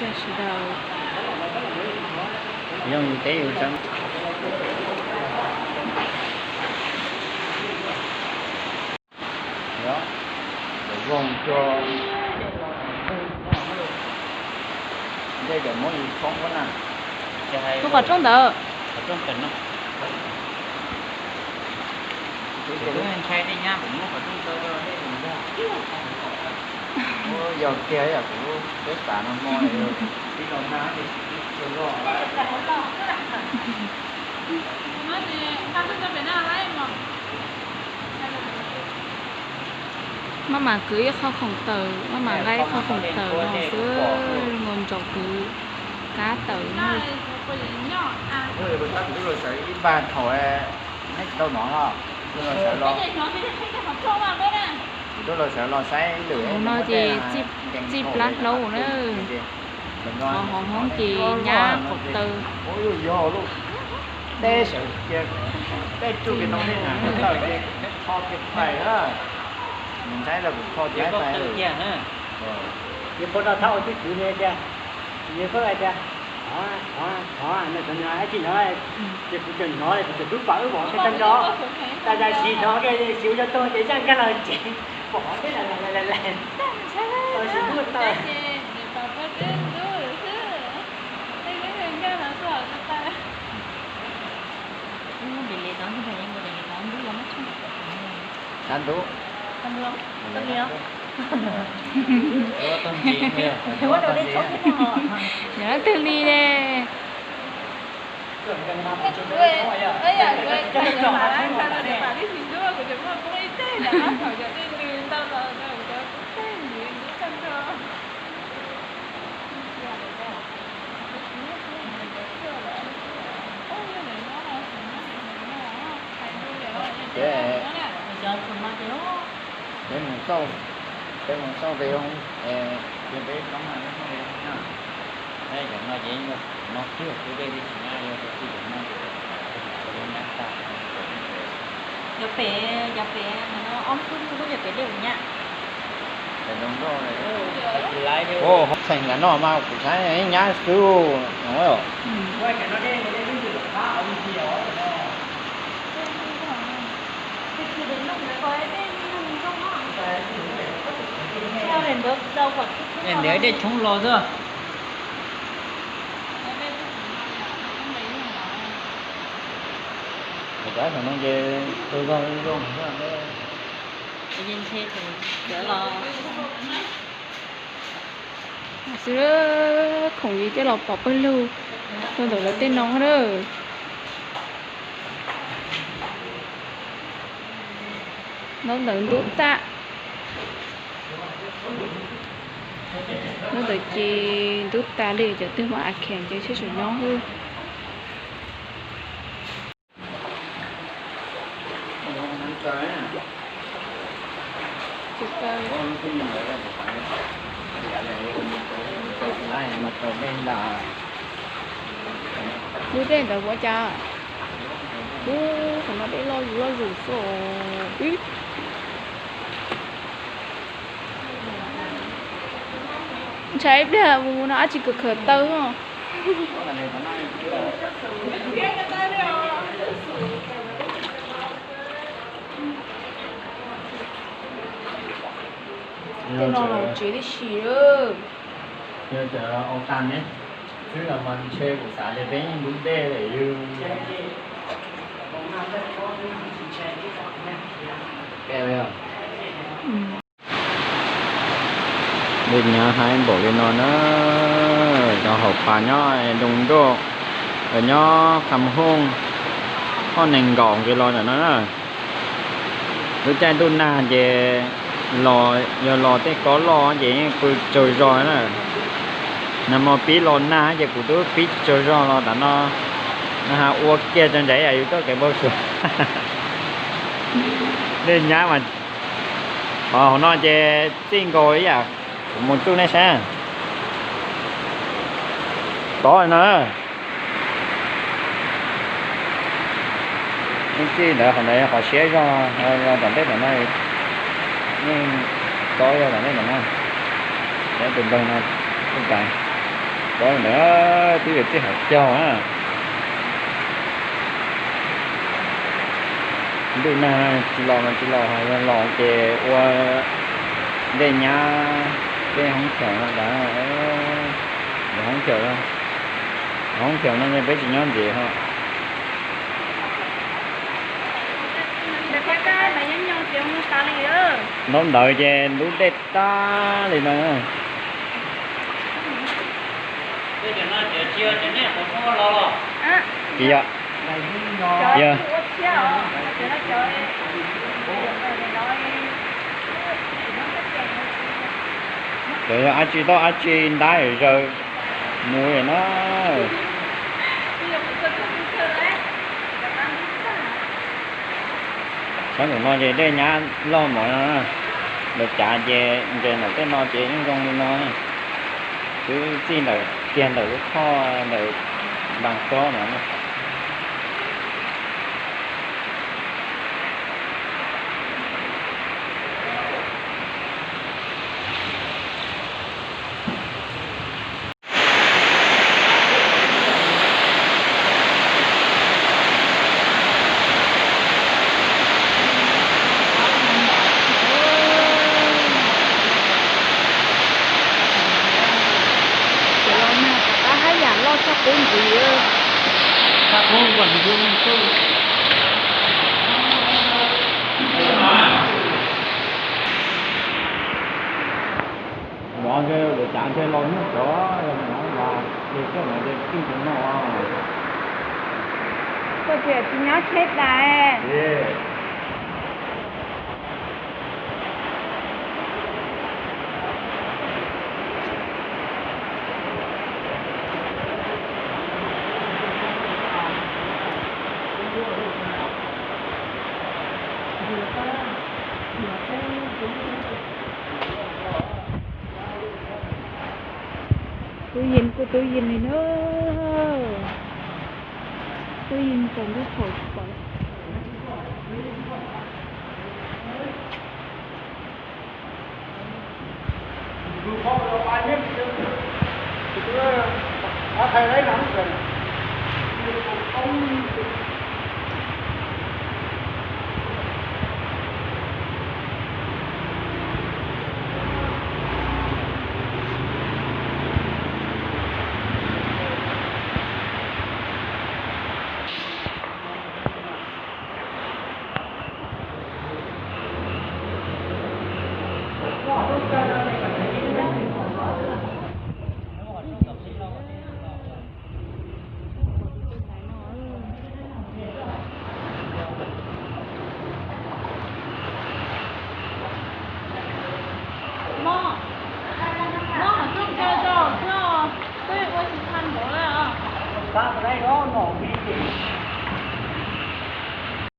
Sawv daws, yog yus teb yus tsev. Ntawm voog cua, ntej cov muab yus txhob muab na. Tus qhov rooj ntawd. Ntshai tej nyab kuv muab qhov rooj taw rau dej mus nrog. Yog kiag yam kuv peb xav no hmo li los nag ces kuv twb tsis loj. Maj mam kwv ib qho khoom tawm, maj mam nqa ib qho khoom tawm no xwb, nkaus ntsaum kwv kab tawm na. Tab kuv twb los sawv ib npag thaum neb tsis tau hnov los, kuv twb los sawv los, kuv twb los sawv los saib lwm no ces txij plab hlaub na. Hov hoob ces nyab qhov taw. Tej sawv cia, tej tsuj ke no tej na, tawm ces kho kiag pais na. Nws ntshai los kuv kho kiag pais. Yog pab rau thab ua twj kwv li tias, yog pab hais tias, thov, thov, thov, no xyov nws ib tsis hnov, ces kuv tseem hnov, kuv tseem tub pam wb vov kiag tag nrho. Tas zam sis hnov kiag sis ua cov tuag ces zaj nkag los tsev, pom qhov teb lawm lawm lawm lawm. Tab sis hnub tawm. Sab ntub. Yog twg li ne? Ces peb mus xauj, peb mus xauj Ve Hoob, ces peb txhob mas xauj Ve Hoob na. Cov no ces yog no kiag, peb dej tsis nyab, yog tias tsis cov no ces nyab tag. Cov pem, cov pem no ob lub xub ntiag pem dej nyab. Tseem nrog, tseem nrog mas kuv saib nyab xwb. Ntawd dej tshoob los xwb. Cov no ces tau zoo zoo xwb. Xwb, khoom yus coj los pov pawg lug rau ntawm lawv tej no na. Ntaub ntawv ntub tag. Ntaub ntawv ces ntub tas li, cov twg mas a kheem ces sib saum nyob xwb. Lub dej ntawd ua cas, ub, qhov no dej loj zuj loj zus xwb. Ntshai ib pliag mus no dab tsi kawm khawm taw os. Tej no los tsev tib si lawm. Xwb los mas ntshe kuv xav tias peb yeej lub dej lawm yog. Dej nyab haib npaum li no na, cov hauv pas nyob Doo Nroj, nyob Kham Hooj, hoj nees nkaum kiv los ntawm no na. Lub caij ntuj nag ces los, yog los tej kob loj ces yeej pw tsaug zog na. Nag hmo pib los nag ces kuv twb pib tsaug zog los tam no, nag hmo ua kiag tso ntawd yus tuaj kev npau suav. Dej nyab mas, hauv no ces txij nkaus ib yam, kuv mus tsuj nej saib. Tod no. Yeej txij ntawd, qhov ntawd yog qhov siab zog, yog tom ntej tom no, yeej tod yog tom ntej tom no. Tus npawg no, tus npawg. Pov ntawd twb yog txij hauv caug na. Ntuj nag tsis los mas tsis los, yog los ces ua dej nyab, dej hoob chaw no ntag. Hoob chaw, hoob chaw no peb tsis nyob ntxiv ho. Ntaub ntawd ces lub dej tag li no. Tsis yog, yog, cov yog dab tsi tau dab tsi ntab zaws mus li na. Sab nraum no ces dej nyab loj mov no, lawv cav ces nres ntawm tej no ces yeej zoo li no. Twb txij ntawm kiag ntawm lub thoj ntawm Npas Kob no. Cov los nag tom qab haj yam loj tshaj qub ntxiv. Nov ntshe lawv cav ntshe los nyuaj cov, yog nov los ces coj nov ces tij tus no. Koj tias tsis nyob tsheb tas. Tub yees kuj tub yees li na. Tub yees tsaus ntuj thaum tsis pom.